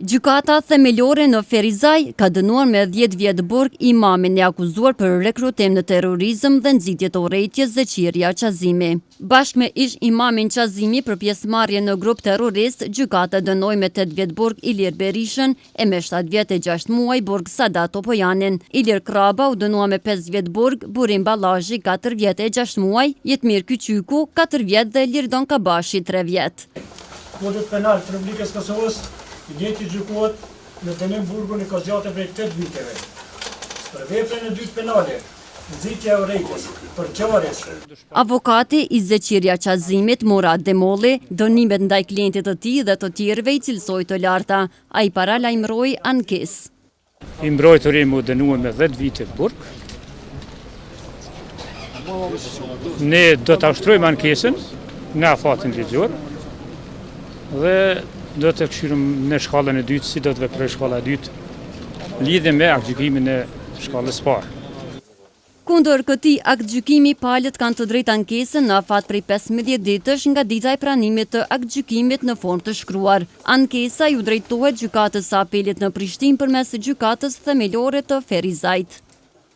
Gjykata Themelore në Ferizaj ka dënuar me 10 vjet burg imamin e akuzuar për rekrutim në terrorizëm dhe nxitje të urrejtjes Zeqirja Qazimi. Bashkë me ish-imamin Qazimi për pjesëmarrje në grup terrorist, gjykata dënoi me 8 vjet burg Ilir Berishën e me 7 vjet e 6 muaj burg Sadat Topojanin. Ilir Krraba u dënua me 5 vjet burg, Burim Ballazhi 4 vjet e 6 muaj, Jetmir Kyçyku 4 vjet dhe Lirdon Kabashi 3 vjet. Kodit Penal të Republikës së Kosovës, i njëjti gjykohet me dënim burgu në kohëzgjatje prej 8 viteve. Për veprën e dytë penale, nxitja e urrejtjes, përçarjes. Avokati i Zeqirja Qazimit, Murat Demolli, dënimet ndaj klientit të tij dhe të tjerëve i cilësoi të larta. Ai paralajmëroi ankesë. I mbrojturi im u dënua me 10 vite burg. Ne do ta ushtrojmë ankesën në afatin ligjor dhe do të kqyrim në shkallën e dytë si do të veprojë shkalla e dytë lidhje me aktgjykimin e shkallës parë. Kundër këtij aktgjykimi palët kanë të drejtë ankesën në afat prej 15 ditësh nga dita e pranimit të aktgjykimit në formë të shkruar. Ankesa iu drejtohet Gjykatës së Apelit në Prishtinë përmes Gjykatës Themelore të Ferizajt.